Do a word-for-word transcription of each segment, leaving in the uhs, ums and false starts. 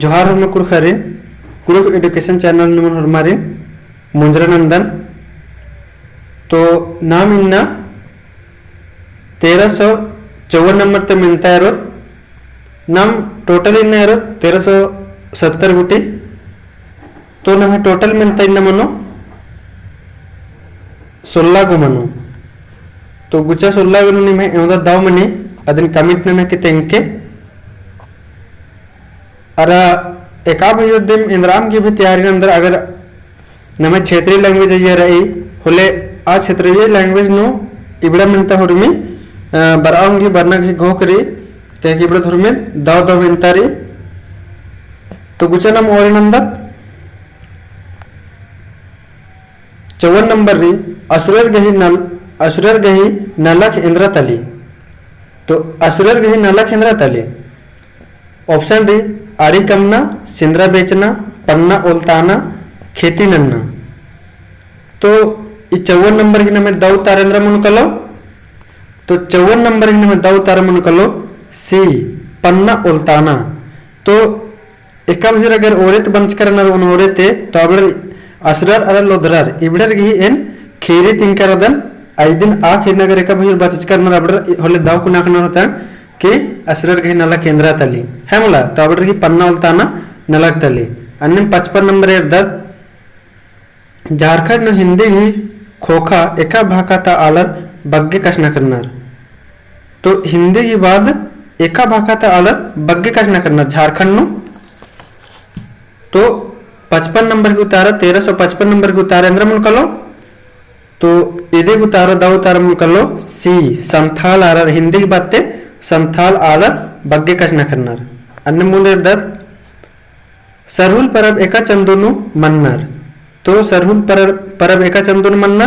जोहार होरमा कुँड़ुख़रिन, कुँड़ुख़ education channel नू एमन होरमारिन मुंजरा नन्दन। तो नाम इन्ना तेरह सौ चौवन नंबर ती मेन्ता एरोत, नाम total इन्ना एरोत तेरह सौ सत्तर गूटी। तो नम्है total मेन्ता इन्ना मनो सोल्ला गो मनो। तो गुचा सोल्ला गो नू निम्है एवंदा दव मनी, अदिन comment नना की तेंगके। अरा एका भइयोर दिम एन्दराम गे भी तैयारी नन्दर, अगर नम्है क्षेत्रीय language अइय्या रई, होले आ क्षेत्रीय language नू इबड़ा मेन्ता होरमी, अ, बरआ ओंगी, बरना गे घोख रई, कहे कि इबड़ा होरमी दव दव मेन्ता रई। तो गुचा नाम ओरे नन्दत। चौवन नंबर रई, असुरर गही नल-, असुरर गही नलख एन्दरा तली। तो असुरर गही नलख एन्दरा तली। Option रई, आड़ी कमना, सिंदरा बेचना, पन्ना ओलताना, खेती नन्ना। तो ई चौवन नंबर गही नम्है दव उतारा एन्दरा मनो कालो। तो चौवन नंबर गही नम्है दव उतारा मनो कालो C, पन्ना ओलताना। तो एका भइयोर अगर ओरे ती बरचका रअनर ओन ओरे ती, तो अबड़र असुरर अरा लोधरर इबड़र गही एन खीरी तिंगका रअदन। अइदिन आ खीरी नू अगर एका भइयोर बरचका रअनर अबड़र होले दव कुना अख़ना होता कि असुरर गही नलख एन्दरा तली, है मला, तो अबड़र गही पन्ना ओलताना नलख तली। अन्नेम पचपन नंबर एरदत, झारखंड नू हिंदी गही ख़ोख़ा एका भाखा ता आलर बग्गे कछनखरनर। तो हिंदी गही बाद एका भाखा ता आलर बग्गे कछनखरनर झारखंड नू। तो पचपन नंबर गही उतारा, तेरह सौ पचपन नंबर गही उतारा एन्दरा मनो कालो। तो इदी गही उतारा, दव उतारा मनो कालो C, संथाल आलर, हिंदी गही बाते संथाल आलर बग्गे कछनखरनर। अन्नेम मुन्द एरदत, सरहुल परब एका चंदो नू मन्नर। तो सरहुल परब, परब एका चंदो नू मन्नर।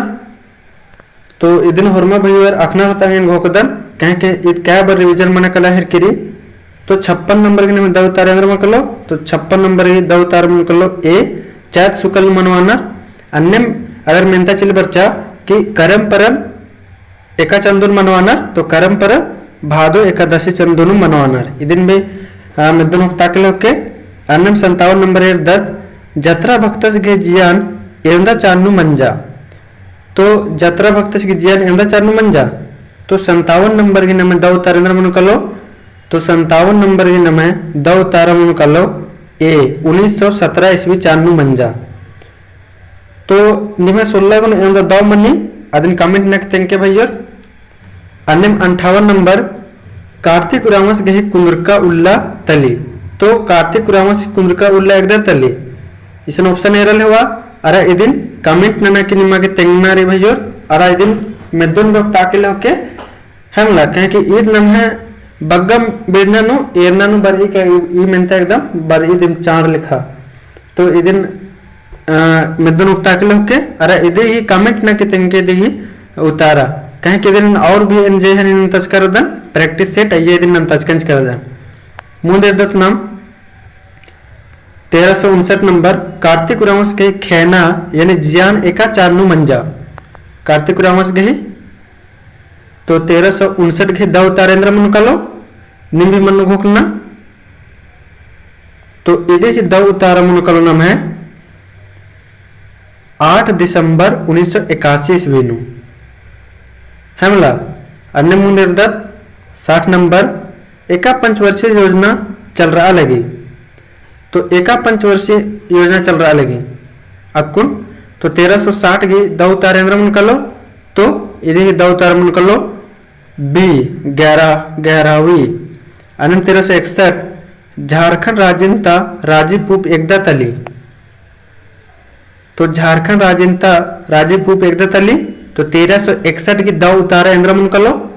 तो इदिन होरमा भइयोर अख़ना होता एन घोखदन, कहे कि ईद कै बार revision मना काला हेरकी रई। तो छप्पन नंबर गही नम्है दव उतारा एन्दरा मनो कालो। तो छप्पन नंबर गही दव उतारा मनो कालो A, चैत सुकल नू मनवानर। अन्नेम अगर मेन्ता चिल बरचा कि करम परब एका चंदो नू मनवानर, तो करम परब भादो एकादशी चंदो नू मनवानर। इदिन भी, आ, मेद्दन ओक्ता केले होके। अन्नेम संतावन नंबर एरदत, जतरा भक्तस गही जियान एवंदा चान नू मंजा। तो जतरा भक्तस गही जियान एवंदा चान नू मंजा। तो संतावन नंबर गही नम्है दव उतारा एन्दरा मनो कालो। तो संतावन नंबर गही नम्है दव उतारा मनो कालो A, उन्नीस सौ सत्रह ईस्वी चान नू मंजा। तो निम्है सोल्ला गो नू एवंदा दव मनी, अदिन comment नना की तेंगके भइयोर। अन्नेम अंठावन नंबर, कार्तिक उराँवस गही कुन्दुरका उल्ला तली। तो कार्तिक उराँवस गही कुन्दुरका उल्ला एकदा तली। इसन option एरल हेवा, अरा इदिन comment नना की निमा गे तेंगना रई भइयोर, अरा इदिन मेद्दन भी ओक्ता केले होके, है मला, कहे कि ईद नम्है बग्गे बेड़ना नू, एरना नू बरई का ई, ई मेन्ता एकदम बरई दिम चाँड़ लेखा। तो इदिन, अ, मेद्दन ओक्ता केले होके, अरा इदी ही comment नना की तेंगके इदी ही उतारा। कहे कि इदिन और भी एन जे हन नन्तजका रअदन, practice set अइय्या इदिन नन्तजकन चिका रअदन। मुन्द एरदत नाम तेरह सौ उनसठ नंबर, कार्तिक उराँवस गही खेअना यानी जियान एका चान नू मंजा। कार्तिक उराँवस गही तो तेरह सौ उनसठ गही दव उतारा एन्दरा मनो कालो, नीम भी मनो घोखना। तो इदी गही दव उतारा मनो कालो नम्है आठ दिसंबर उन्नीस सौ इक्यासी ईस्वी नू। है मला, अन्नेम मुन्द एरदत साठ नंबर, एका पंचवर्षीय योजना चलरआ लगी। तो एका पंचवर्षीय योजना चलरआ लगी। अक्कुन तो तेरह सौ साठ गही दव उतारा एन्दरा मनो कालो, तो इदी गही दव उतारा मनो कालो B, ग्यारह, ग्यारहवीं। अन्नेम तेरह सौ इकसठ, झारखंड राजिन ता राजी पूँप एकदा तली। तो झारखंड राजिन ता राजी पूँप एकदा तली। तो तेरह सौ इकसठ गही दव उतारा एन्दरा मनो कालो।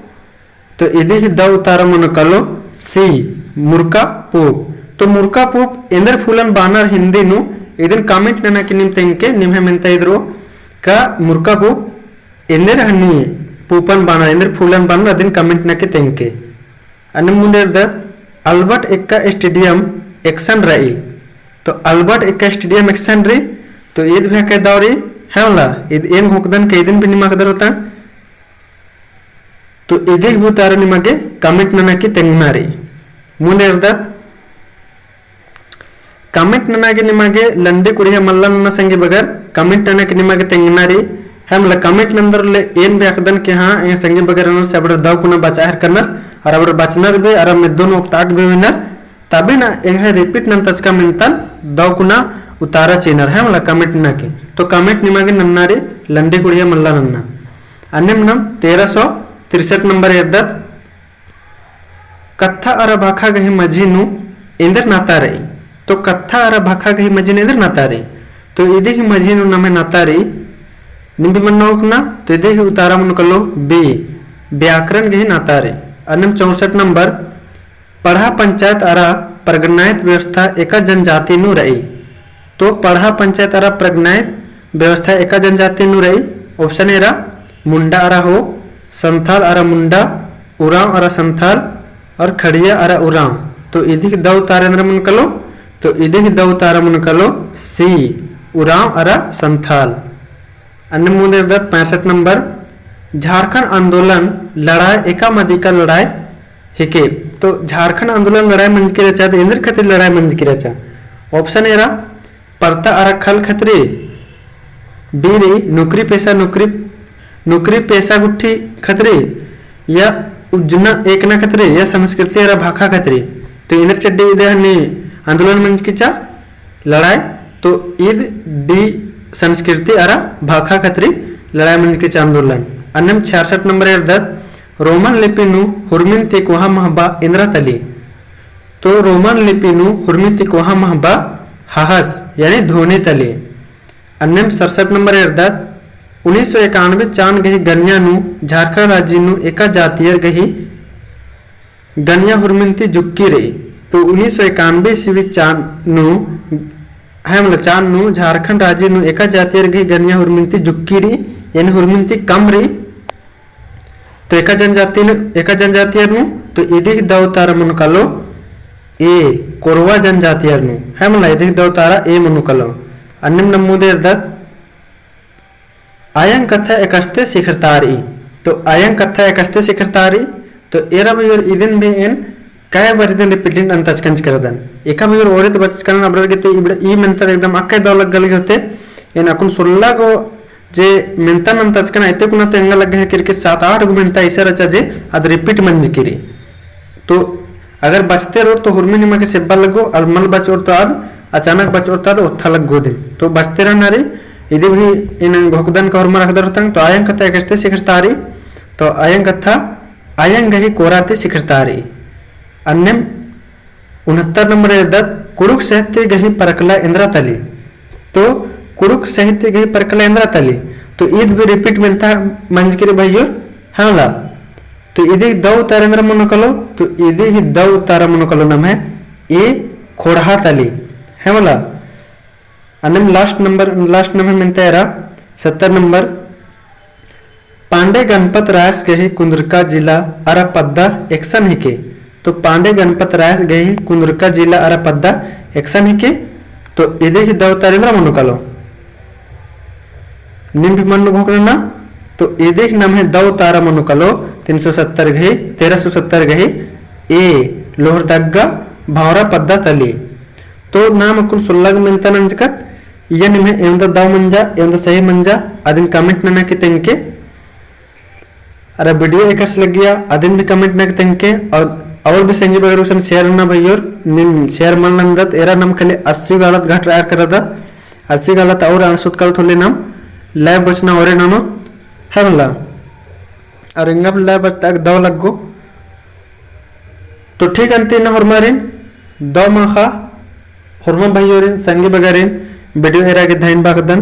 तो इदी गही दव उतारा मनो कालो C, मुरका पूँप। तो मुरका पूँप एन्देर फूलन बअनर हिंदी नू, इदिन comment नना की नीम तेंगके, निम्है मेन्ता ईद रओ का मुरका पूँप एन्देर हनी पूँपन बअनर, एन्देर फूलन बअनर, अदिन comment नना की तेंगके। अन्नेम मुन्द एरदत अल्बर्ट एक्का stadium एकसन रई। तो अल्बर्ट एक्का stadium एकसन रई, तो ईद भी एका दव रई, है मला, ईद एन घोखदन का इदिन भी निमा कदर होता। तो इदी गही उतारा निमा गे comment नना की तेंगना रई। मुन्द एरदत Comment नना गे निमा गे लंडी कुड़िया मल्ला नन्ना संगी बगर, comment नना गे निमा गे तेंगना रई। है मला comment नंदर ले एन भी अख़दन कि हाँ, एंग्है संगी बगर ननर से अबड़र दव कुना बचाय हेलरनर, अरा अबड़र बचनर भी, अरा मेद्दो नू ओक्ताक भी हुइनर, तबे ना एंग्है repeat नन्तचका मेन्तन दव कुना उतारा चिअनर, है मला comment नना गे। तो comment निमा गे नन्ना रई लंडी कुड़िया मल्ला नन्ना। अन्नेम नम तेरह सौ तिरसठ नंबर एरदत, कत्था अरा भाखा गही मझी नू एन्देर नाता रई। तो कत्था अरा भाखा गही मझी नू एन्देर नाता रई। तो इदी ही मझी नू नम्है नाता रई। नीम भी मन्ना ओक्कना, तो इदी ही उतारा मनो कालो B, व्याकरण गही नाता रई। अन्नेम चौसठ नंबर, पड़हा पंचायत अरा प्रगणायत व्यवस्था एका जनजाति नू रई। तो पड़हा पंचायत अरा प्रगणायत व्यवस्था एका जनजाति नू रई। Option एरा मुंडा अरा हो, संथाल अरा मुंडा, उराँव अरा संथाल, और खड़िया अरा उराँव। तो इदी ही दव उतारा एन्देर मनो कालो, तो इदी ही दव उतारा मनो कालो C, उराँव अरा संथाल। अन्नेम मुन्द एरदत पैंसठ नंबर, झारखंड आंदोलन लड़ाई एका मदिका लड़ाई हिके। तो झारखंड आंदोलन लड़ाई मंजकी रहचा, तो एन्देर खतरी लड़ाई मंजकी रहचा? Option एरा परता अरा खल खतरी, B रई नौकरी पेशा, नौकरी, नौकरी पेशा गुट्ठी खतरी, या उज्जना एकना खतरी, या संस्कृति अरा भाखा खतरी। तो एन्देर चड्डी इदे हनी आंदोलन मंजकी रहचा लड़ाई, तो इद D संस्कृति अरा भाखा खतरी लड़ाई मंजकी रहचा आंदोलन। अन्नेम छियासठ नंबर एरदत, रोमन लिपि नू हुरमिन ती कोहा महबा एन्दरा तली। तो रोमन लिपि नू हुरमिन ती कोहा महबा हहस, यानी ध्वनि तली। अन्नेम सड़सठ नंबर एरदत, उन्नीस सौ इक्यानवे चान गही गनिया नू झारखंड राजी नू एका जातियर गही गनिया हुरमिन ती जुक्की रई। तो उन्नीस सौ इक्यानवे ईस्वी चान नू, है मतलब चान नू झारखंड राजी नू एका जातियर गही गनिया हुरमिन ती जुक्की रई, यानी हुरमिन ती कम रई। तो एका जनजाति नू, एका जनजातियर नू, तो इदी ही दव उतारा मनो कालो A, कोरवा जनजातियर नू, है मला इदी ही दव उतारा A मनो कालो। अन्नेम नम मुन्द एरदत, आयंग कत्था एकस्ते सिखरता रई। तो आयंग कत्था एकस्ते सिखरता रई, तो एरा भइयोर इदिन भी एन कै बार इदिन repeat नन्तचकन चिकरदन। एका भइयोर ओरे तो बचकन अबड़र गे तो इबड़ा ई मेन्तर एकदम अक्के दव लग्गल गे होते। एन अक्कुन सोल्ला गो जे मेन्ता नन्तचकन अइते कुना तो एंगा लग्गा हेलरकी सात आठ गो मेन्ता ऐसा रहचा जे आद repeat मंजकी रई। तो अगर बचते रओर तो हुरमी निमा गे सेब्बा लग्गो, अरा मल बचओर तो आद अचानक बचओर तो आद ओत्था लग्गो दिम। तो बचते रअना रई, इदी भी एन घोखदन का होरमर अख़दर होतंग, तो आयंग कत्था एकस्ते सिखरता रई, तो आयंग कत्था आयंग गही कोरा ती सिखरता रई। अन्नेम उनहत्तर नंबर एरदत, कुँड़ुख़ साहित्य गही परकला एन्दरा तली। तो कुँड़ुख़ साहित्य गही परकला एन्दरा तली। तो ईद भी repeat मेन्ता मंजकी रई भइयोर, हाँ ला। तो इदी दव उतारा एन्दरा मनो कालो, तो इदी ही दव उतारा मनो कालो नम्है A, खोड़हा तली, है मला। अन्नेम last नंबर, last नम्है मेन्ता एरा सत्तर नंबर, पांडे गणपत रायस गही कुन्दुरका जिला अरा पद्दा एकसन हिके। तो पांडे गणपत रायस गही कुन्दुरका जिला अरा पद्दा एकसन हिके। तो इदी ही दव उतारा एन्दरा मनो कालो। नीम भी मन्नु घोखना ना, तो इदी ही नम्है दव उतारा मनो कालो, तीन सौ सत्तर गही, तेरह सौ सत्तर गही A, लोहरदगा भौरा पद्दा तली। तो नाम अक्कुन सोल्ला गो मेन्ता नंजकत, इया निम्है एवंदा दव मंजा, एवंदा सही मंजा, अदिन comment नना की तेंगके। अरा video एकासे लग्गिया, अदिन भी comment नना की तेंगके, और, और भी संगी बगर गुसन share नना भइयोर, नीम share मल नंदत, एरा नम खाली अस्सी गो आलत घट रअर करदत, अस्सी गो आलत और अंसुत कालत होले नम live बचना ओरे ननो, है मला। और एंगा भी live बचतअक दव लग्गो। तो ठीक अन्ती ना होरमारिन, दव माखा, होरमा भइयोरिन, संगी बगरिन, video एरा गे धइन बाखदन,